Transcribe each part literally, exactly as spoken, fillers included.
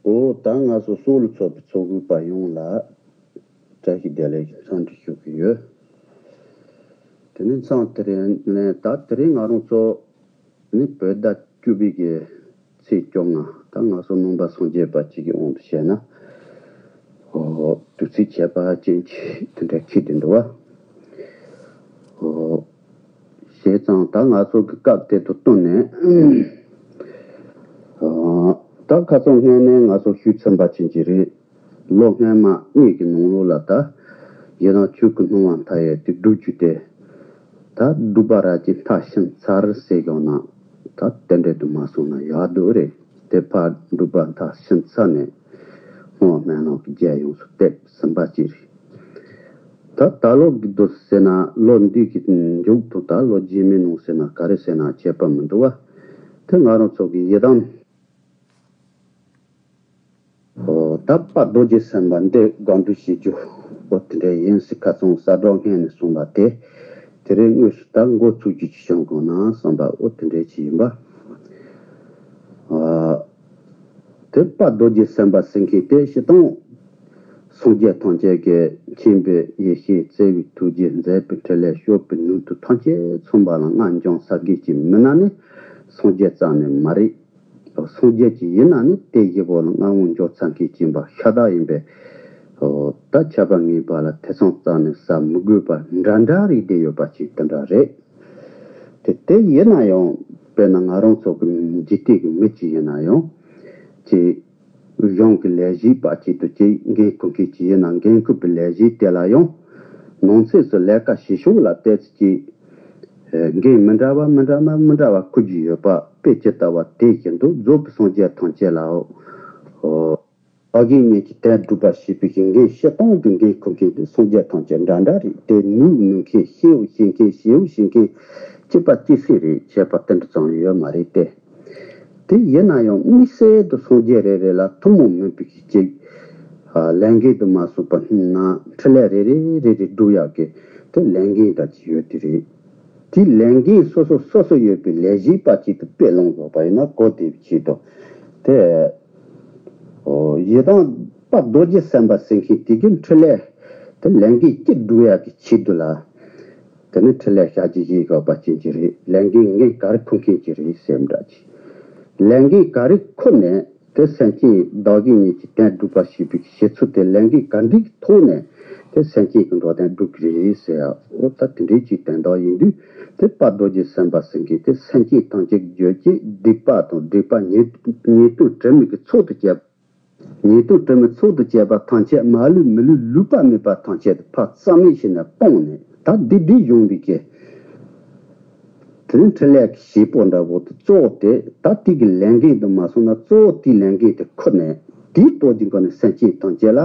འོ་ད་ང་ཚོ་སྲོག་ལ་ཚོགས་པའི་ཚོགས་དཔོན་པ་ཡོངས་ལ་བཀྲ་ཤིས་བདེ་ལེགས་ཀྱི་འཚམས་འདྲི་ཞུ་གི་ཡོད། དེ་ནས་མཚམས་དེ་རིང་ནས་ད་དེ་རིང་ང་རང་ཚོ་ནི་བོད་ཟླ་བཅུ་པའི་གི་ཚེས་བཅོ་ལྔ། ད་ང་ཚོ་ནང་པ་སངས་རྒྱས་པ་གཅིག་གི་དབང་དུ་བྱས་ན། ཨོ་དུས་ཚིགས་ཁྱད་པར་ཅན་གྱི་དེ་འདྲ་འཁེལ་བསྡད་འདུག་བ། ཨོ་བྱས་ཙང་ད་ང་ཚོ་གི་སྐབས་དེ་དང་བསྟུན་ནས། ཨོ་ད་ཁ་སང་སྔོན་ནས་ང་ཚོ་ཞུས་ཚར་བ་ཅན་གྱི་རེད། ལོ་སྔོན་མ་གཉིས་ཀྱི་ནང་ལོགས་ལ་ད་ཡི་དམ་ཆོས་ཀྱི་སྣང་བ་མཐའ་ཡས་དེ་སྒྲུབ་རྒྱུ་དེ། ད་སྒྲུབ་པ་ར་གྱི་མཐའ་ཕྱིན་ཚར་ཟེར་བཞག་ན། ད་དེ་འདྲ་དུ་མ་སོང་ན་ཡག་འདུག་རེད། དེ་ཕར་སྒྲུབ་པ་མཐའ་ཕྱིན་ཚར་ནས་སྔོན་སྨོན་ལམ་གྱི་རྒྱལ་ཡོངས་སུ་བཏབ་ཟིན་པ་ཅིག་རེད། ད་ད་ལོ་གི་འདུག་ཟེར་ན་ལོ་འདི་གི་མཇུག་ཏུ་ད་ལོ་རྗེས་མའི་ནང་ཟེར་ན་ག་རེ་ཟེར་ན་ཁྱད་པར་མི་འདུག་བ། དེ་ང་རང་ཚོ་གི་ཡི་དམ། ཨོ་ད་དཔལ་རྡོ་རྗེ་སེམས་དཔའ་འདི་སྒང་སྒྲུབ་བྱེད་རྒྱུ་འོ་དེ་འདྲ་ཡིན་ཟེར་ཁ་སང་གསལ་བསྒྲགས་སྔོན་ནས་གསུངས་པ་དེ། དེ་རིང་དངོས་སུ་ད་འགོ་ཚུགས་རྒྱུ་ཅིག་བྱུང་དགོས་ན་བསམ་པ་འོ་དེ་འདྲ་ཅིག་ཡིན་པ། ཨ་དེ་དཔལ་རྡོ་རྗེ་སེམས་དཔའ་ཟེར་མཁན་དེ་སྤྱིར་བཏང་སངས་རྒྱས་ཐམས་ཅད་ཀྱི་མཁྱེན་པའི་ཡེ་ཤེས་བརྩེ་བའི་ཐུགས་རྗེ་མཛད་པའི་ཕྲིན་ལས་སྤྱོད་པའི་ནུས་མཐུ་ཐམས་ཅད་མཚོན་པ་ལ་མངའ་འཇོམས་ས་དགེ་ཅིག་མིན་ན་ནི་སངས་རྒྱས་རྩ་ནས་མ་རེད། སངས་རྒྱས་ཀྱི་ཡིན་ན་ནི་དེ་བཞི་པོ་ལ་མངའ་དབང་འཇོག་ཚར་མཁན་ཅིག་ཡིན་པ་ཤ་སྟག་ཡིན་པས། ད་ཆད་པ་ངེས་པ་ལ་ཐེ་ཚོམ་རྩ་ནས་ཟ་མི་དགོས་པ་འདྲ་འདྲ་རེད་བསྡད་ཡོད་པ་ཅིག་དེ་འདྲ་རེད། དེ་དེ་ཡིན་ན་ཡང་དཔེར་ན་ང་རང་ཚོ་གི་འཇིག་རྟེན་གྱི་མི་ཅིག་ཡིན་ན་ཡང་ཅིག་གཞུང་གི་ལས་བྱེད་པ་ཅིག་ཏུ་ཅིག་འགན་འཁུར་མཁན་ཅིག་ཡིན་ན་འགན་འཁུར་པའི་ལས་བྱེད་དེ་ལ་ཡང་ནང་གསེས་སུ་ལས་ཀ་བྱེད་ཕྱོགས་ལ་བལྟས་ཚེ་ཅིག་འགན་མི་འདྲ་བ་མི་འདྲ་མ་མི་འདྲ་བ་འཁུར་རྒྱུ་ཡོད་པ་དཔེ་ཇི་ལྟ་བ་དེ་བཞིན་དུ་རྫོགས་པའི་སངས་རྒྱས་ཐམས་ཅད་ལའོ། ཨོ། བདག་གིས་ཉིད་ཀྱི་དོན་སྒྲུབ་པ་ཞེས་པའི་འགན་སྤྱིར་བཏང་གི་འགན་འཁུར་མཁན་དེ་སངས་རྒྱས་ཐམས་ཅད་འདྲ་འདྲ་རེད། དེ་ནུས་ནུས་མཁན་ཤེས་ཡོན་ཤེས་མཁན་ཤེས་ཡོན་ཤེས་མཁན་གཅིག་པ་གཅིག་སེ་རེད་བྱས་པ་དེ་འདྲ་ཙམ་ཡོད་མ་རེད་དེ། དེ་ཡིན་ན་ཡང་དམིགས་བསལ་དུ་སངས་རྒྱས་རེ་རེ་ལ་ཐུན་མོང་མིན་པའི་གཅིག་ལས་འགན་དུ་མ་སོང་པ་ན་འཕྲིན་ལས་རེ་རེ་རེ་རེ་སྒྲུབ་ཡག་གི་དེ་ལས་འགན་འདྲ་ཅིག་ཡོད་དེ་རེད། དེ་ལས་འགན་སོ་སོ་སོ་སོ་ཡོད་པའི་ལས་བྱེད་པ་ཅིག་ཏུ་དཔེ་བླངས་དགོས་པ་ཡིན་ན་གོ་བདེ་བའི་ཆེད་དུ་དེ། ཨོ་ཡི་དམ་དཔལ་རྡོ་རྗེ་སེམས་དཔའ་ཟེར་མཁན་དེ་གི་འཕྲིན་ལས་དེ་ལས་འགན་གཅིག་སྒྲུབ་ཡག་གི་ཆེད་དུ་ལ། དེ་ནི་འཕྲིན་ལས་ཞལ་གྱིས་བཞེས་དགོས་པ་ཅན་གྱི་རེད། ལས་འགན་འགན་ག་རེ་འཁུར་མཁན་གྱི་རེད་སེམས་འདྲ་ཅིག་ལས་འགན་ག་རེ་འཁུར་ནས་དེ་སེམས་ཅན་བདག་གིས་ཉིད་ཀྱི་དོན་སྒྲུབ་པ་ཞེས་པའི་བྱེད་ཚུལ་དེ་ལས་འགན་ག་འདྲའི་ཐོག་ནས་དེ་སེམས་ཅན་གྱི་འགྲོ་དོན་སྒྲུབ་ཀྱི་རེད་ཟེར་ཡ། འོ་ད་དེ་འདྲའི་ཅིག་དོན་དག་ཡིན་དུས་དེ་དཔལ་རྡོ་རྗེ་སེམས་དཔའ་ཟེར་མཁན་དེ་སེམས་ཅན་ཐམས་ཅད་ཀྱི་རྒྱུད་ཀྱི་སྡིག་པ་དང་སྒྲིབ་པ་ཉེས་ཉེས་ལྟུང་དྲི་མ་གི་ཚོགས་སུ་བཅད། ཉེས་ལྟུང་དྲི་མའི་ཚོགས་སུ་བཅད་པ་ཐམས་ཅད་མ་ལུས་མི་ལུས་ལུས་པ་མེད་པ་ཐམས་ཅད་ཕར་རྩ་མེད་བྱས་ནས་སྤངས་ནས་ད་སྡིག་སྒྲིབ་སྦྱོང་བའི་གི། དེ་ནི་འཕྲིན་ལས་ཀྱི་བྱེད་པོ་འདྲ་བོ་དེ་གཙོ་བོ་དེ་ད་དེ་གི་ལས་འགན་དུ་མ་སོང་ན་གཙོ་བོ་དེའི་ལས་འགན་དེ་འཁུར་ནས་དེའི་སྟོབས་ཀྱི་སྒོ་ནས་སེམས་ཅན་ཐམས་ཅད་ལ་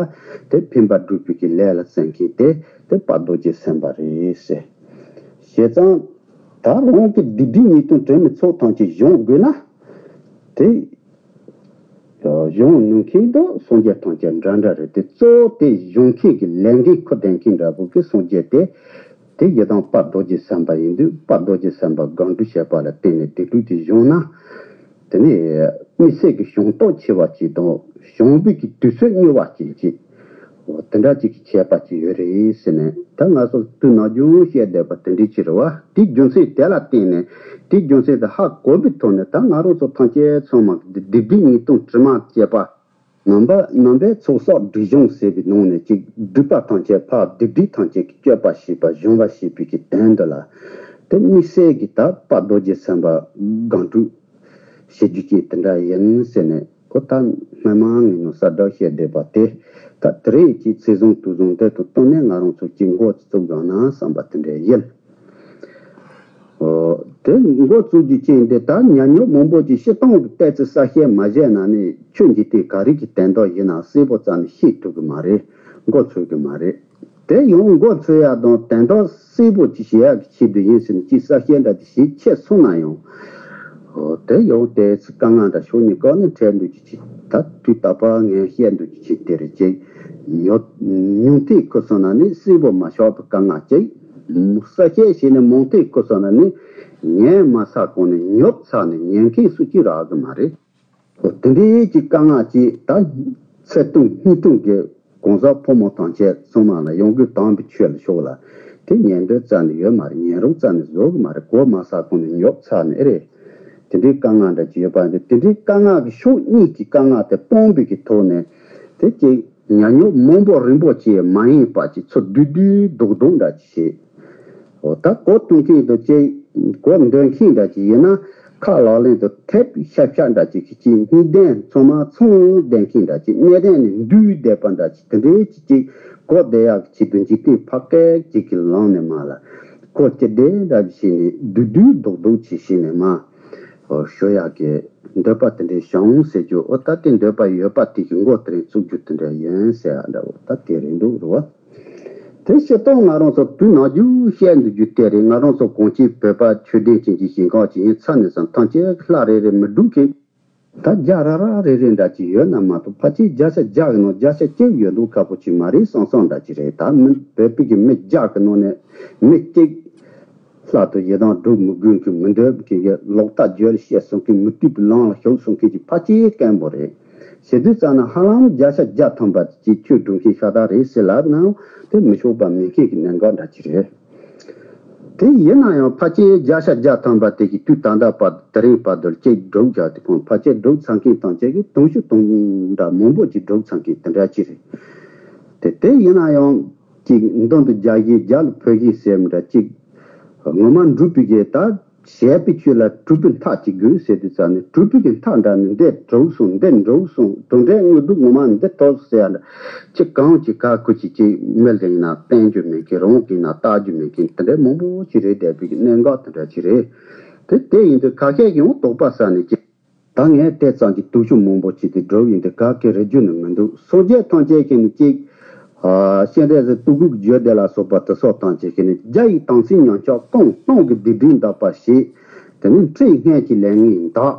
དེ་ཕན་པ་སྒྲུབ་པའི་གི་ལས་ལ་བརྩོན་མཁན་དེ་དེ་དཔལ་རྡོ་རྗེ་སེམས་དཔའ་རེད་ཟེར། བྱས་ཙང་ད་རང་གི་སྡིག་སྒྲིབ་ཉེས་ལྟུང་དྲི་མའི་ཚོགས་ཐམས་ཅད་སྦྱོང་དགོས་ན་དེ། གཞུང་ནུས་མཁན་དང་སངས་རྒྱས་ཐམས་ཅད་འདྲ་འདྲ་རེད་དེ། གཙོ་བོ་དེ་གཞུང་མཁན་གྱི་ལས་འགན་འཁུར་ལྡན་མཁན་འདྲ་པོ་གི་སངས་རྒྱས་དེ། དེ་ཡི་དམ་དཔལ་རྡོ་རྗེ་སེམས་དཔའ་ཡིན་དུས་དཔལ་རྡོ་རྗེ་སེམས་དཔའ་སྒང་སྒྲུབ་བྱས་པ་ལ་བརྟེན་ནས་དེ་སྒྲུབ་དེ་བྱུང་ན། དེ་ནི་དམིགས་བསལ་གྱི་བྱུང་སྟོབས་ཆེ་བ་ཅིག་དང་བྱུང་བའི་གི་དུས་ཚོད་སྔ་བ་ཅིག་ཅིག་འོ་དེ་འདྲ་ཅིག་གི་ཁྱད་པར་ཅིག་ཡོད་རེད་ཟེར་ནས་ད་ང་ཚོ་དུས་ནམ་རྒྱུན་བཤད་བསྡད་པ་དེ་འདྲའི་ཕྱིར་བ། དེའི་རྒྱུ་མཚན་དེ་ལ་བརྟེན་ནས་དེའི་རྒྱུ་མཚན་དེ་ཧ་གོ་བའི་ཐོག་ནས་ད་ང་རང་ཚོ་ཐམས་ཅད་ཚང་མ་སྡིག་སྒྲིབ་ཉེས་ལྟུང་དྲི་མ་བཅས་པ་རྣམ་པ་རྣམ་པའི་ཚོགས་བསགས་སྒྲིབ་སྦྱོང་ཟེར་བའི་ནང་ནས་ཅིག་སྒྲིབ་པ་ཐམས་ཅད་ཕར་སྡིག་སྒྲིབ་ཐམས་ཅད་ཀྱི་སྤྱོད་པ་ཞེས་པ་སྦྱོང་བ་ཞེས་པའི་གི་དོན་འདི་ལ་དེ་དམིགས་བསལ་གྱི་ད་དཔལ་རྡོ་རྗེ་སེམས་དཔའ་སྒང་སྒྲུབ། བྱེད་རྒྱུ་ཅིག་དེ་འདྲ་ཡིན་ཟེར་ནས་ཨོ་ད་སྔོན་མ་ངས་ནོ་གསལ་བསྒྲགས་བཤད་བསྡད་པ་དེ་ད་དེ་རིང་གི་ཚེས་བཟང་དུས་བཟང་དེ་དང་བསྟུན་ནས་ང་རང་ཚོ་གཅིག་འགོ་བཙུགས་དགོས་ན་བསམ་པ་དེ་འདྲ་ཡིན། ཨོ་དེ་འགོ་བཙུགས་རྒྱུ་ཅན་དེ་ད་ཉམས་མྱོང་མང་པོ་ཅིག་སྤྱིར་བཏང་གི་བལྟས་ཚེ་གསལ་བཤད་མ་བྱས་ན་ནི་ཆོས་འཇིག་རྟེན་ག་རེ་གི་དོན་དག་ཡིན་ན་གསལ་པོ་རྩ་ནས་ཤེས་ཐུབ་གི་མ་རེད། འགོ་ཚུགས་གི་མ་རེད། དེ་ཡང་འགོ་ཚུགས་ཡག་དང་དོན་དག་གསལ་པོ་ཅིག་བྱེད་ཡག་གི་ཆེད་དུ་ཡིན་ཟེར་ནས་ཅིག་གསལ་བཤད་འདྲ་དེ་ཞིག་ཆད་སོང་ན་ཡང་། ཨོ་དེ་ཡང་དེ་ཚོ་དཀའ་ངལ་འདྲ་ཤོར་ནས་བཀག་ནས་འཕྲད་འདུག་ཅིག་ཅིག་ད་དུས་རྟག་པར་ངས་བཤད་འདུག་ཅིག་ཅིག་དེ་རེད་ཅེས་ཉོ་ཉུང་མཐའི་ཁུ་སོང་ན་ནི་གསལ་པོ་མ་ཤོར་བའི་དཀའ་ངལ་ཅིག་གསལ་བཤད་བྱས་ནས་མང་མཐའི་ཁུ་སོང་ན་ནི་ངས་མ་ཚར་གོང་ནས་ཉོབ་ཚར་ནས་ཉན་མཁན་སུ་གཅིག་རག་གི་མ་རེད། དེ་འདྲའི་གི་དཀའ་ངལ་ཅིག་ད་ཚེ་ཐུང་སྙིགས་ཐུང་གི་གང་ཟག་ཕོ་མོ་ཐམས་ཅད་ཚང་མ་ལ་ཡོང་སྒོ་དམ་པའི་ཆོས་ལ་ཕྱོགས་ལ་དེ་ཉན་འདོད་རྩ་ནས་ཡོད་མ་རེད། ཉན་རོགས་རྩ་ནས་བཟོ་གི་མ་རེད། གོ་མ་ས་གོང་ནས་ཉོབ་ཚར་ནས་ཨེ་རེད། དེ་འདྲའི་དཀའ་ངལ་འདྲ་ཅིག་ཡོད་པ་འདི་དེ་འདྲའི་དཀའ་ངལ་གྱི་ཕྱོགས་གཉིས་ཀྱི་དཀའ་ངལ་དེ་སྤོང་བའི་གི་ཐོག་ནས་དེ་ཅིག་ཉ་ཉོབ་མང་པོ་རིང་པོ་ཅིག་མ་ཡིན་པ་ཅིག་ཚུར་བསྡུས་བསྡུས་རྡོག་རྡོག་འདྲ་ཅིག་བྱེད། འོ་ད་གོ་གཏོང་མཁན་དང་བཅས་གོ་འདོན་མཁན་འདྲ་ཅིག་ཡིན་ན་ཁ་ལག་ལེན་དུ་ཐེབས་ཤབ་ཤབ་འདྲ་ཅིག་གི་ཅིག་གཉིས་ལྡན་ཚང་མ་ཚང་ལྡན་མཁན་འདྲ་ཅིག་གནས་བརྟན་ནས་འདུས་བསྡད་པ་འདྲ་ཅིག་དེ་འདྲའི་ཅིག་ཅིག་གོ་བསྡད་ཡག་གི་ཆེད་དུ་འཇིག་རྟེན་ཕ་སྐད་ཅིག་གི་ལམ་ནས་མ་ལ་གོ་སྤྱི་བདེ་འདྲ་ཅིག་བྱས་ནས་བསྡུས་བསྡུས་རྡོག་རྡོག་ཅིག་བྱས་ནས་མ་ཞུ་ཡག་གི་འདོད་པ་དེ་འདྲའི་བྱུང་ཟེར་རྒྱུ། འོ་ད་དེ་འདོད་པ་ཡོད་པ་དེ་གི་མགོ་དེ་རིང་བཙུགས་རྒྱུ་དེ་འདྲ་ཡིན་ཟེར་ཡག་འདྲ་བོ་ད་དེ་རེད་འདུག་རེད་བ། དེ་སྤྱིར་བཏང་ང་རང་ཚོ་དུས་ནམ་རྒྱུན་བཤད་འདུག་རྒྱུ་དེ་རེད། ང་རང་ཚོ་གངས་ཅན་བོད་པ་ཆོས་ལྡན་ཅན་གྱི་ཞིང་ཁམས་ཅིག་ཡིན་ཚར་ནས་བཟུང་ཐམས་ཅད་ལྷ་རེ་རེ་མི་སྒྲུབ་མཁན་ད་བརྒྱ་ར་ར་རེ་རེ་འདྲ་ཅིག་ཡོད་ན་མ་གཏོགས་ཕལ་ཆེར་བརྒྱ་ཆ་བརྒྱ་གི་ནང་བརྒྱ་ཆ་གཅིག་ཡོད་མདོག་ཁ་པོ་ཅིག་མ་རེད་བསམ་བསམ་འདྲ་ཅིག་རེད། ད་མི་བོད་པའི་གི་མི་བརྒྱ་གི་ནང་ནས་མི་གཅིག་ལྷག་ཏུ་ཡི་དམ་སྒྲུབ་མི་དགོས་མཁན་མི་འདོད་མཁན་གྱི་ལོག་ལྟ་བརྗོད་བཤད་གསུང་མཁན་མི་བཏུབ་པའི་ལམ་ལ་ཞུགས་གསུང་མཁན་གྱི་ཕལ་ཆེར་སྐད་འབོད་རེད། ཟེར་དུས་ཙམ་ན་ཧ་ལམ་བརྒྱ་ཆ་བརྒྱ་ཐམ་པ་ཅིག་ཆོས་སྒྲུབ་མཁན་ཤ་སྟག་རེད་ཟེར་ལབ་ནའང་དེ་མི་ཆོག་པ་མེད་མཁན་གྱི་གནད་འགག་འདྲ་ཅིག་རེད། དེ་ཡིན་ན་ཡང་ཕལ་ཆེར་བརྒྱ་ཆ་བརྒྱ་ཐམ་པ་དེ་གི་དུས་ད་ལྟ་བར་དེ་རིང་བར་དུ་ཅིག་སྒྲུབ་བཞག་དེ་ཁོང་ཕལ་ཆེར་སྒྲུབ་ཚར་མཁན་ཐམས་ཅད་ཀྱིས་དུང་ཕྱུར་དུང་འདྲ་མང་པོ་ཅིག་སྒྲུབ་ཚར་མཁན་དེ་འདྲ་ཅིག་རེད། དེ་དེ་ཡིན་ན་ཡང་ཅིག་མདུན་དུ་རྒྱ་བཞེས་རྒྱ་ལ་ཕུལ་བཞེས་ཟེར་མི་འདྲ་ཅིག་ངོ་མ་འགྲུབ་པའི་གི་ད་བྱས་པའི་ཆོས་ལ་གྲུབ་པའི་མཐའ་ཅིག་དགོས་ཟེར་དུས་ཙམ་ནས་གྲུབ་པའི་གི་མཐའ་འདྲ་ནི་འདི་གྲུབ་སོང་འདི་འགྲུབ་སོང་གྲུབ་འབྲས་དངོས་གྲུབ་ངོ་མ་འདི་ཐོབ་ཟེར་ཡ་འདྲ་ཅི་གང་ཅི་ག་ཁུ་ཅི་ཅི་མི་ལ་ཡིན་ན་བསྟན་རྒྱུ་མེད་མཁན་རང་གི་ཡིན་ན་བལྟ་རྒྱུ་མེད་མཁན་དེ་འདྲའི་མང་པོ་ཅིག་རེད་བསྡད་པའི་གི་གནད་འགག་དེ་འདྲ་ཅིག་རེད། དེ་དེ་ཡིན་དུས་ཁ་ཤས་ཀྱིས་ཡང་དོགས་པ་ཟ་ནས་ཅི། ད་ངས་དེ་ཙམ་གྱི་དུག་ཤུགས་མང་པོ་བྱས་ཏེ་སྒྲུབ་ཡིན་ཏེ་ག་གེ་རེ་རྒྱུ་ནི་མི་འདུག་སངས་རྒྱས་ཐམས་ཅད་ཀྱིས་ནི་གཅིག་སྤྱན་རས་གཟིགས་སྤུ་གུ་བརྗོད་དེ་ལ་སོགས་པ་དེ་སོགས་ཐམས་ཅད་ཀྱིས་ནི་རྒྱ་ཡི་དམ་ཚིག་ཉམས་ཆག་གཏོང་གཏོང་གི་སྡིག་སྒྲིབ་འདག་པ་ཞེས། དེ་ནི་འཁྲིད་སྔས་ཀྱི་ལས་ངན་འདག་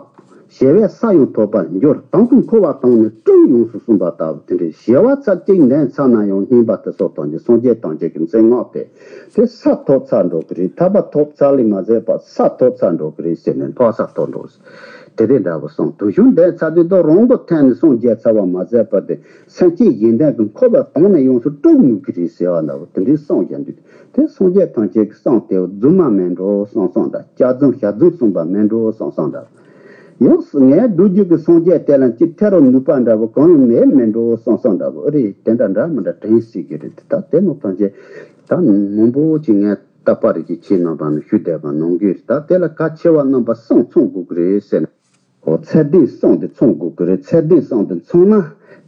ཞི་བའི་ས་ཡང་ཐོབ་པར་འགྱུར། དང་དུ་འཁོར་བ་དང་ནི་སྤྲུལ་ཡོངས་སུ་གསུངས་པ་ལྟ་བུ་དེ་འདྲའི་ཞི་བ་ཚར་གཅིག་འདོན་ཚར་ན་ཡང་སྙིང་པ་དེ་སོགས་དང་གི་སངས་རྒྱས་ཐམས་ཅད་ཀྱི་མཚན་སྔགས་ཏེ། དེ་ས་ཐོབ་ཚར་འགྲོ་གི་རེད། ཐར་པ་ཐོབ་ཚར་ལས་མ་ཟད་པར་ས་ཐོབ་ཚར་འགྲོ་གི་རེད་ཟེར་ནས་འཕགས་ས་ཐོབ་འགྲོ། དེ་རེད་འདྲ་བོ་གསུངས། དུ་ཞུགས་འདས་ཚར་དུས་དུ་རང་མགོ་ཐོན་ནས་སངས་རྒྱས་ཚར་བ་མ་ཟད་པར་དེ་སེམས་ཅན་གཞན་དོན་གྱི་འཁོར་བ་དང་ནས་ཡོངས་སུ་སྤྲུག་ནུས་ཀྱི་རེད་ཟེར་བ་འདྲ་བོ་དེ་འདྲའི་གསུངས་ཀྱང་འདུག་དེ་སངས་རྒྱས་ཐམས་ཅད་ཀྱི་གསུང་དེ་རྫུན་མ་མིན་འགྲོ་བསམ་བསམ་འདྲ། སྐྱག་རྫུན་ཞག་རྫུན་གསུངས་པ་མིན་འགྲོ་བསམ་བསམ་འདྲ། ཡང་ངའི་སྒྲུབ་རྒྱུ་གི་སངས་རྒྱས་དེ་ལ་ཅི་ཐེ་རུ་ནུས་པ་འདྲ་བོ་གང་ཡང་མེད་མིན་འགྲོ་བསམ་བསམ་འདྲ་བོ་ཨེ་རེད། དེ་འདྲ་འདྲ་མི་འདྲ་དྲན་སྲིད་ཀྱི་རེད། ད་དེ་ནང་ཐམས་ཅད་ད་མང་པོ་ཅིག་ངས། རྟག་པར་གྱི་ཆོས་རྣམ་པ་ནི་ཞུ་བསྡད་པ་ནང་གི་རེད། ད་དེ་ལ་གལ་ཆེ་བ་རྣམ་པ་གསུམ་ཚང་དགོས་ཀྱི་རེད་ཟེར་ན། འོ་ཚད་ལྡན་གསུམ་དེ་ཚང་དགོས་ཀྱི་རེད། ཚད་ལྡན་གསུམ་དེ་ཚང་ན་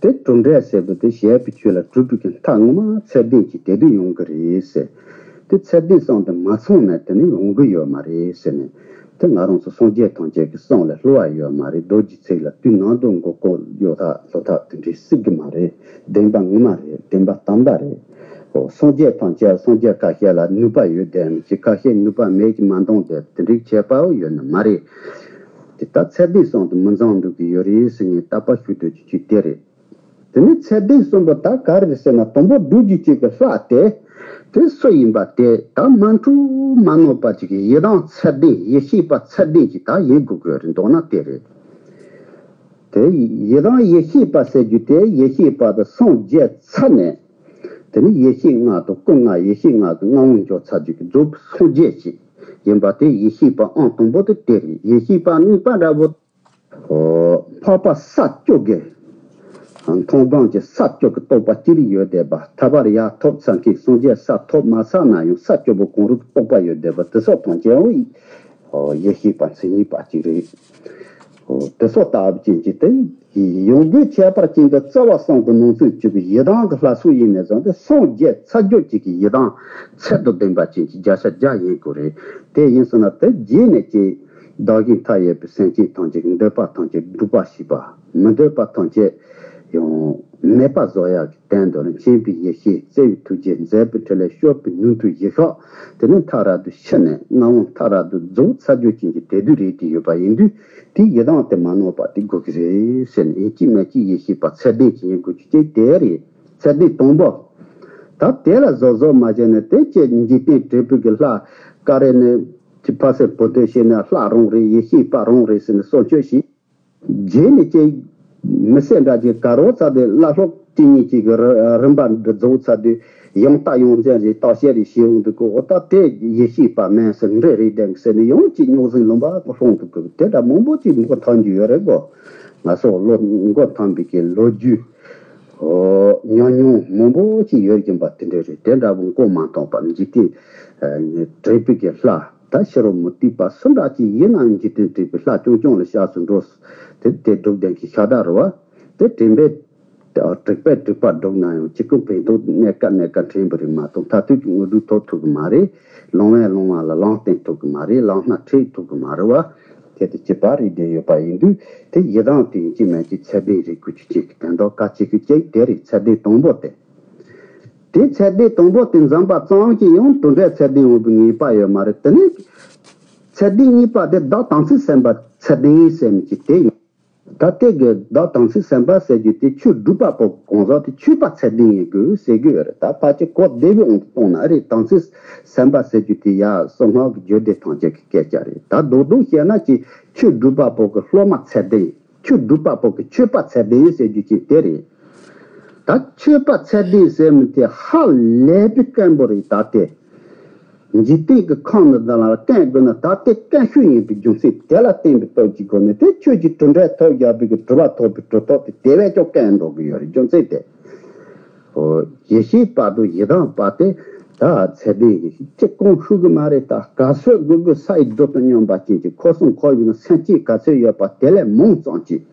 དེ་གྲུབ་འབྲས་ཟེར་བ་དེ་བྱས་པའི་ཆོས་ལ་གྲུབ་པའི་གི་མཐའ་ངོ་མ་ཚད་ལྡན་གྱི་དེ་དུས་ཡོང་གི་རེད་ཟེར། དེ་ཚད་ལྡན་གསུམ་དེ་མ་ཚང་ན་དེ་ནི་ཡོང་གི་ཡོད་མ་རེད་ཟེར་ནས། དེ་ང་རང་ཚོ་སངས་རྒྱས་ཐམས་ཅད་ཀྱི་གསུང་ལས་ལྷུང་བ་ཡོད་མ་རེད། རྡོ་རྗེ་ཚིག་ལ་དུས་ནམ་དུ་མགོ་སྐོར་གཡོ་ཐག་ལྷོ་ཐག་དེ་འདྲའི་སྲིད་གི་མ་རེད། བདེན་པ་ངོ་མ་རེད། བདེན་པ་དམ་པ་རེད། ཨོ་སངས་རྒྱས་ཐམས་ཅད་སངས་རྒྱས་ཁ་ཤས་ལ་ནུས་པ་ཡོད་དེ་མི་ཅི་ཁ་ཤས་ནུས་པ་མེད་ཀྱི་མ་འདང་དེ་དེ་འདྲའི་ཁྱད་པར་ཡོད་ནི་མ་རེད། དེ་ལྟར་ཚད་ལྡན་གསུམ་དུ་མི་འཛོམས་འདུག་གི་ཡོད་རེད་ཟེར་ངས་རྟག་པར་ཞུ་འདོད་ཀྱི་ཆོས་དེ་རེད། དེ་ནི་ཚད་ལྡན་གསུམ་པོ་ད་ག་རེ་ཟེར་ན་དང་པོ་སྒྲུབ་རྒྱུ་གཅིག་གི་ལྷ་དེ་དེ་སུ་ཡིན་པ་དེ་ད་མ་འཁྲུལ་མ་ནོར་བ་ཅིག་གི་ཡི་དམ་ཚད་ལྡན་ཡེ་ཤེས་པ་ཚད་ལྡན་ཅིག་ད་ཡིན་དགོས་ཀྱི་རེད་འདུག་ན་དེ་རེད། དེ་ཡི་དམ་ཡེ་ཤེས་པ་ཟེར་རྒྱུ་དེ་ཡེ་ཤེས་པ་དེ་སངས་རྒྱས་ཚར་ནས་དེ་ནི་ཡེ་ཤེས་ལྔ་དང་སྐུ་ལྔ་ཡེ་ཤེས་ལྔ་གི་མངའ་དབང་འབྱོར་ཚར་རྒྱུ་གི་རྫོགས་པའི་སངས་རྒྱས་ཅིག་ཡིན་པ་དེ་ཡེ་ཤེས་པ་ཨང་དང་པོ་དེ་དེ་རེད། ཡེ་ཤེས་པ་གཉིས་པ་འདྲ་བོ། འཕགས་པ་ས་བཅུ་གི་མཐོང་སྒང་གི་ས་བཅུ་གི་རྟོགས་པ་ཅི་རིགས་ཡོད་བསྡད་པ། ཐར་པར་ཡར་ཐོབ་ཚར་མཁན་སངས་རྒྱས་ས་ཐོབ་མ་ཚར་ན་ཡང་ས་བཅུ་པོ་གང་རུང་གི་རྟོགས་པ་ཡོད་བསྡད་པ་དེ་སོགས་དང་བཅས་ཡང་ཡེ་ཤེས་པ་མཚན་ཉིད་པ་ཅིག་རེད། དེ་སོགས་ལྟ་བུ་ཅན་གྱི་དེ་ཡོངས་གྲུབ་ཁྱད་པར་ཅན་དུ་རྩ་བ་གསུམ་གྱི་ནང་ཚུད་བཅུག་པའི་ཡི་དམ་གྱི་ལྷ་སུ་ཡིན་ནས་བཟུང་སྟེ་སངས་རྒྱས་ཚར་རྒྱུ་གཅིག་གི་ཡི་དམ་ཚད་དང་ལྡན་པ་ཅན་གྱི་བརྒྱ་ཆ་བརྒྱ་ཡིན་དགོས་རེད། དེ་ཡིན་སོང་ན་དེ་རྗེས་ནས་ཀྱི། བདག་གིས་མཐའ་ཡས་པའི་སེམས་ཅན་ཐམས་ཅད་ཀྱི་འདོད་པ་ཐམས་ཅད་སྒྲུབ་པ་ཞེས་པ། མི་འདོད་པ་ཐམས་ཅད་ཡང་མེད་པ་བཟོ་ཡག་གི་དོན་དུ་ནི་མཁྱེན་པའི་ཡེ་ཤེས་བརྩེ་བའི་ཐུགས་རྗེ་མཛད་པའི་ཕྲིན་ལས་སྐྱོབ་པའི་ནུས་མཐུ་ཡེ་ཤེས་དེ་ནི་མཐའ་ར་དུ་ཤི་ནས་མངའ་དབང་མཐའ་ར་དུ་རྫོགས་ཚར་རྒྱུ་ཅན་གྱི་དེ་དུས་རེད་དེ་ཡོད་པ་ཡིན་དུས་དེའི་ཡི་དམ་དེ་མ་ནོར་བ་དེ་དགོས་ཀྱི་རེད་ཟེར་ནས་ཡིན་གཅིག་མིན་གཅིག་ཡེ་ཤེས་པ་ཚད་ལྡན་ཅིག་ཡིན་དགོས་རྒྱུ་དེ་དེ་རེད། ཚད་ལྡན་དང་པོ། ད་དེ་ལ་བཟོ་བཟོ་མ་བྱས་ནས་དེ་ཅི་འཇིག་རྟེན་དྲེད་པའི་གི་ལྷ་ཀ་རེ་ནས། ཅི་ཕ་སེར་བུ་སྡེ་བྱས་ནས་ལྷ་རང་རེད་ཡེ་ཤེས་པ་རང་རེད་ཟེར་ནས་གསོལ་མཆོད་བྱས། རྗེས་ནས་ཅིག་མི་སེར་འདྲ་ཅིག་ག་རོ་ཚ་དེ་བླ་སློབ་དེ་གཉིས་ཀྱི་གི་རི་རིམ་པ་འདི་རྫོགས་ཚར་དུས་ཡང་ལྟ་ཡང་འཛིན་རེ་བརྟག་དཔྱད་རེ་བྱེད་འོང་དུས་གི་འོ་ད་དེ་ཡེ་ཤེས་པ་མིན་ཟེར་འདྲེ་རེ་ལྡན་གི་ཟེར་ནས་ཡང་ཅིག་རྙོག་ཟིང་ལུང་པ་གི་སློང་དུས་གི་དེ་འདྲ་མང་པོ་ཅིག་མགོ་འཐོམ་རྒྱུ་ཡོད་རེད་གོ། ང་ཚོ་ལོ་མགོ་འཐོམ་པའི་གི་ལོ་རྒྱུས་ཨོ་ཉམས་མྱོང་མང་པོ་ཅིག་ཡོད་ཀྱིན་པ་དེ་འདྲ་རེད། དེ་འདྲ་བོ་མགོ་མ་འཐོམ་པར་འཇིག་རྟེན་དྲེགས་པའི་གི་ལྷ། ད་ཕྱི་རོལ་མུ་སྟེགས་པ་སུ་འདྲ་ཅིག་ཡིན་ནའང་འཇིག་རྟེན་དྲེགས་པའི་ལྷ་རྐྱང་རྐྱང་ལ་སྐྱབས་སུ་འགྲོ། དེ་དེ་སྒྲུབ་ལྡན་གྱི་ཤ་སྟག་རེད་བ། དེ་དྲན་པས་དྲེགས་པས་དྲེགས་པ་སྒྲུབ་ན་ཡང་གཅིག་ཀུན་ཕན་ཐོགས་གནས་སྐབས་གནས་སྐབས་ཕྲན་བུ་རེད་མ་གཏོགས་མཐར་ཐུག་གི་དངོས་གྲུབ་ཐོབ་ཐུབ་ཀྱི་མ་རེད། ལོང་བས་ལོང་བ་ལ་ལམ་བསྟན་ཐུབ་ཀྱི་མ་རེད། ལམ་སྣ་ཁྲིད་ཐུབ་ཀྱི་མ་རེད་བ། དེ་དེ་སྐྱིད་པ་རེད་བསྡད་ཡོད་པ་ཡིན་དུས་དེ་ཡི་དམ་དེ་ཡིན་གཅིག་མིན་གཅིག་ཚད་ལྡན་རེད་དགོས་ཀྱི་གཅིག་གི་དོན་དག་ག་གཅིག་གི་གཅིག་དེ་རེད། ཚད་ལྡན་དང་པོ་དེ། དེ་ཚད་ལྡན་དང་པོ་དེ་འཛོམས་པ་ཙམ་གྱིས་ཡང་དུད་འགྲོའི་ཚད་ལྡན་འོང་བའི་ངེས་པ་ཡོད་མ་རེད། དེ་ནས་ཚད་ལྡན་གཉིས་པ་དེ་བདག་དམ་ཚིག་སེམས་དཔའི་ཚད་ལྡན་ཟེར་མི་གཅིག་དེ་ཡིན། ད་ལྟའི་གི་བདག་དམ་ཚིག་སེམས་དཔའ་ཟེར་རྒྱུ་དེ་ཆོས་སྒྲུབ་པ་པོ་གང་ཟག་དེ་ཆོས་པ་ཚད་ལྡན་ཡིན་དགོས་ཟེར་གྱི་ཡོད་རེད། ད་ཕལ་ཆེར་གོ་བདེ་བའི་དབང་དུ་བཏང་ན་རེད། དམ་ཚིག་སེམས་དཔའ་ཟེར་རྒྱུ་དེ་ཡ་གསང་སྔགས་ཀྱི་རྒྱུད་སྡེ་ཐམས་ཅད་ཀྱི་སྐད་ཆ་རེད། ད་རྡོག་རྡོག་བཤད་ན་ཅིག་ཆོས་སྒྲུབ་པ་པོ་གི་སློབ་མ་ཚད་ལྡན། ཆོས་སྒྲུབ་པ་པོ་གི་ཆོས་པ་ཚད་ལྡན་ཟེར་རྒྱུ་ཅིག་དེ་རེད། ད་ཆོས་པ་ཚད་ལྡན་ཟེར་མི་དེ་ཧ་ལས་པའི་དཀོན་པོ་རེད། ད་དེ་འཇིག་རྟེན་གྱི་ཁམས་འདི་དག་ལ་དཀོན་དགོས་ན་ད་དེ་དཀོན་ཤོས་ཡིན་པའི་རྒྱུ་མཚན་དེ་ལ་བརྟེན་པའི་སྟོབས་ཀྱི་སྒོ་ནས་དེ་ཆོས་ཀྱི་གྲུབ་འབྲས་ཐོབ་རྒྱག་པའི་གི་གྲུབ་པ་ཐོབ་པའི་གྲུབ་ཐོབ་དེ་དེ་བས་ཀྱང་དཀོན་འགྲོ་གི་ཡོད་རེད། རྒྱུ་མཚན་དེ། ཨོ། ཡེ་ཤེས་པ་དང་ཡི་དམ་པ་དེ་ད་ཚད་ལྡན་གྱི་གཅིག་གང་ཤུགས་ཀྱི་མ་རེད། ད་ག་ཚོད་དགོས་དགོས་ས་ཡི་རྡུལ་དང་སྙོམས་པ་ཅན་གྱི་ཁོ་གསུམ་ཁོ་ཡི་ན་སེམས་ཅན་ག་ཚོད་ཡོད་པ་དེ་ལས་མང་ཙམ་གྱིས་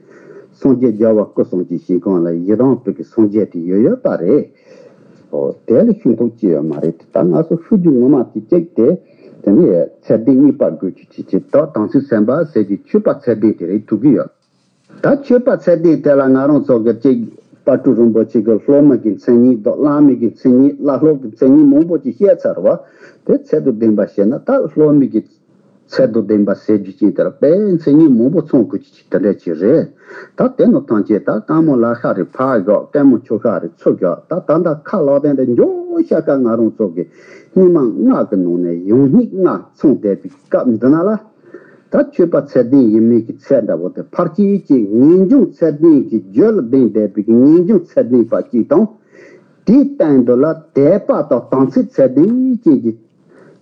སངས་རྒྱས་རྒྱལ་བ་སྐུ་གསུམ་གྱི་ཞིང་ཁམས་ལ་ཡི་དམ་པའི་གི་སངས་རྒྱས་དེ་ཡོད་ཡོད་པ་རེད། ཨོ། དེ་ལས་ཤུགས་ཐོག་ཅི་ཡོད་མ་རེད། ད་ང་ཚོ་ཤུགས་རྒྱུ་ངོ་མ་དེ་གཅིག་དེ་དེ་ནས་ཚད་ལྡན་གཉིས་པ་དགོས་ཀྱི་ཅི་ཅི་ད་དམ་ཚིག་སེམས་དཔའ་ཟེར་གྱི་ཆོས་པ་ཚད་ལྡན་དེ་རེད་ཐུག་གི་ཡོད། ད་ཆོས་པ་ཚད་ལྡན་དེ་ལ་ང་རང་ཚོ་གི་གཅིག་དཔལ་སྤྲུལ་རིན་པོ་ཆེ་གི་སློབ་མ་གི་མཚན་ཉིད་དང་བླ་མ་གི་མཚན་ཉིད་བླ་སློབ་ཀྱི་མཚན་ཉིད་མང་པོ་ཅིག་བཤད་ཚར་བ། དེ་ཚད་དང་ལྡན་པ་བཤད་ན་ད་སློབ་མ་གི་ཚད་དང་ལྡན་པ་ཟེར་རྒྱུ་ཅིག་དེ་ལ་དཔེ་མཚན་ཉིད་མང་པོ་ཚང་དགོས་ཀྱི་ཅིག་དེ་འདྲ་ཅིག་རེད། ད་དེ་ནང་ཐམས་ཅད་ད་དཀར་མོ་ལ་ཤ་རེ་ཕར་བཞག་དཀར་མོ་ཆུ་ཤ་རེ་ཚུར་བཞག་ད་ད་ད་ཁ་ལག་དེ་འདྲ་འཇོག་ཤ་ཁ་ང་རང་ཚོ་གི་སྙིགས་མ་ལྔ་གི་ནང་ནས་ཡང་སྙིགས་ལྔ་ཚང་བསྡད་པའི་སྐབས་འདི་ན་ལ། ད་ཆོས་པ་ཚད་ལྡན་ཡིན་མིན་གྱི་ཚད་འདྲ་བོ་དེ་ཕར་ཅིག་ཅིག་ངེས་འབྱུང་ཚད་ལྡན་གྱི་རྒྱུད་ལ་ལྡན་བསྡད་པའི་ངེས་འབྱུང་ཚད་ལྡན་པ་གཅིག་དང་། དེའི་སྟེང་དུ་ལ་དད་པ་དང་དམ་ཚིག་ཚད་ལྡན་ཅན་གྱི་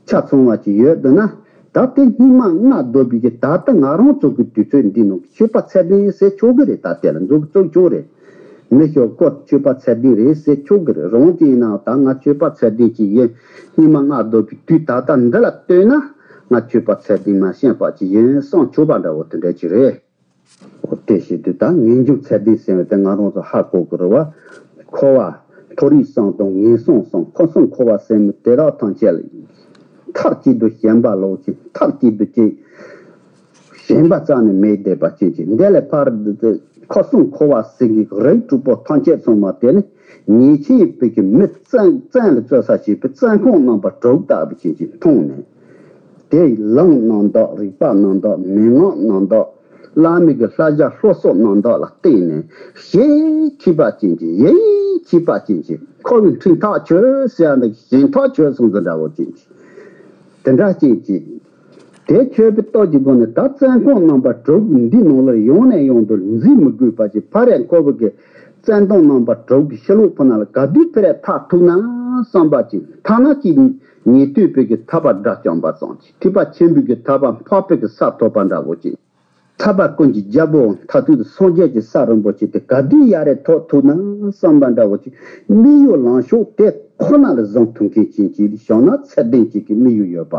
ཆ་ཚང་བ་ཅིག་ཡོད་འདུག་ན། ད་དེ་སྙིགས་མ་ལྔ་བདོ་བའི་གི་ད་ལྟ་ང་རང་ཚོ་གི་དུས་ཚོད་འདི་ནང་གི་ཆོས་པ་ཚད་ལྡན་ཟེར་ཆོག་གི་རེད། ད་དེ་ལ་འཛུགས་བཙུགས་ཆོག་རེད། མི་ཤོག་ཀོ་ཆོས་པ་ཚད་ལྡན་རེད་ཟེར་ཆོག་གི་རེད། རང་གི་ཡིན་ནའང་ད་ང་ཆོས་པ་ཚད་ལྡན་ཅིག་ཡིན། སྙིགས་མ་ལྔ་བདོ་བའི་དུས་ད་ལྟ་འདི་ལ་ལྟོས་ན་ང་ཆོས་པ་ཚད་ལྡན་མ་ཤེས་པ་ཅིག་ཡིན་བསམ་ཆོག་པ་འདྲ་བོ་དེ་འདྲ་ཅིག་རེད། འོ་དེ་བྱེད་དུས་ད་ངེས་འབྱུང་ཚད་ལྡན་ཟེར་བ་དེ་ང་རང་ཚོ་ཧ་གོ་དགོས་རེད་བ། འཁོར་བ་མཐོ་རིས་གསུམ་དང་ངན་སོང་གསུམ་ཁམས་གསུམ་འཁོར་བ་ཟེར་མི་དེ་དག་ཐམས་ཅད་ལ་མཐའ་གཅིག་ཏུ་ཞེན་པ་ལོག་ཅིང་མཐའ་གཅིག་ཏུ་ཅིག་ཞེན་པ་རྩ་ནས་མེད་བསྡད་པ་ཅན་གྱི་འདི་ལས་ཕར་འདི་ཁམས་གསུམ་འཁོར་བ་ཟེར་གྱི་རིགས་དྲུག་པོ་ཐམས་ཅད་ཚང་མ་དེ་ནི་ཉེས་ཅན་པའི་གི་མི་བཙན་བཙན་ལ་རྩོད་ས་བྱེད་པའི་བཙོན་ཁང་རྣམ་པ་དྲུག་ལྟ་བུ་ཅན་གྱིས་མཐོང་ནས། དེ་ལམ་རྣམ་དག་རིག་པ་རྣམ་དག་མན་ངག་རྣམ་དག་བླ་མའི་གི་བསླབ་བྱ་སློབ་གསོ་རྣམ་དག་ལ་བརྟེན་ནས་ཞེ་མཁས་པ་ཅན་གྱི་ཡེ་མཁས་པ་ཅན་གྱི་འཁོར་བའི་འཕྲིན་ཐག་ཆོད་ཟེར་ཡ་འདི་གཞན་ཐག་ཆོད་སོང་ཟེར་འདྲ་བོ་ཅན་གྱི། དེ་འདྲ་ཅན་གྱི། དེ་ཆོད་པའི་སྟོབས་ཀྱི་སྒོ་ནས་ད་བཙོན་ཁང་རྣམ་པ་དྲུག་འདི་ནང་ལ་ཡང་ནས་ཡང་དུ་འཛུལ་མི་དགོས་པ་ཅིག་ཕ་རེ་འཁོར་བའི་གི་བཙོན་དོང་རྣམ་པ་དྲུག་གི་ཕྱི་ལོགས་ཕུ་ན་ལ་ག་དུས་ཕེ་རེ་ཐག་ཐུག་ན་བསམ་པ་ཅིག་ཐ་ན་ཅིག་ཉན་ཐོས་པའི་གི་ཐར་པ་དགྲ་བཅོམ་པ་ཙམ་ཅིག་ཐེག་པ་ཆེན་པོའི་གི་ཐར་པ་འཕགས་པའི་གི་ས་ཐོབ་པ་འདྲ་བོ་ཅིག་ཐར་པ་ཀུན་གྱི་རྒྱལ་པོ་མཐར་ཐུག་ཏུ་སངས་རྒྱས་ཀྱི་ས་རིན་པོ་ཆེ་དེ་ག་དུས་ཡར་རེ་ཐོབ་ཐུབ་ན་བསམ་པ་འདྲ་བོ་ཅིག་དམིགས་ཡུལ་ལངས་ཕྱོགས་དེ་ཁོ་ན་ལ་བཟུང་ཐུབ་མཁན་ཅན་གྱི་བྱུང་ན་ཚད་ལྡན་ཅིག་གི་དམིགས་ཡུལ་ཡོད་པ།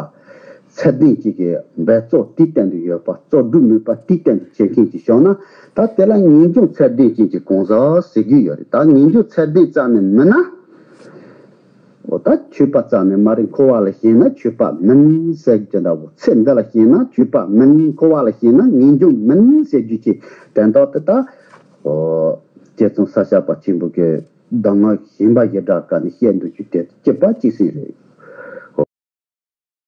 ཚད་ལྡན་ཅིག་གི་འབད་རྩོལ་དེའི་སྟེང་དུ་ཡོད་པ་རྩོལ་སྒྲུབ་ནུས་པ་དེའི་སྟེང་དུ་བྱེད་མཁན་ཅིག་བྱུང་ན་ད་དེ་ལ་ངེས་འབྱུང་ཚད་ལྡན་ཅན་གྱི་གང་ཟག་ཟེར་གྱི་ཡོད་རེད། ད་ངེས་འབྱུང་ཚད་ལྡན་རྩ་ནས་མིན་ན། འོ་ད་ཆོས་པ་རྩ་ནས་མ་རེད། འཁོར་བ་ལ་ཞེན་ན་ཆོས་པ་མིན་ཟེར་གྱི་འདྲ་བོ། ཚེ་འདི་ལ་ཞེན་ན་ཆོས་པ་མིན། འཁོར་བ་ལ་ཞེན་ན་ངེས་འབྱུང་མིན་ཟེར་རྒྱུ་ཅིག་དོན་དག་དེ་ད། འོ། རྗེ་ཙོང་ས་སྐྱ་པ་ཆེན་པོ་གི་གདམས་ངག་ཞིམ་པ་ཞེ་དྲག་བཀར་ནས་བཤད་འདུག་རྒྱུ་དེ་གཅིག་པ་གཅིག་སྲིད་རེད།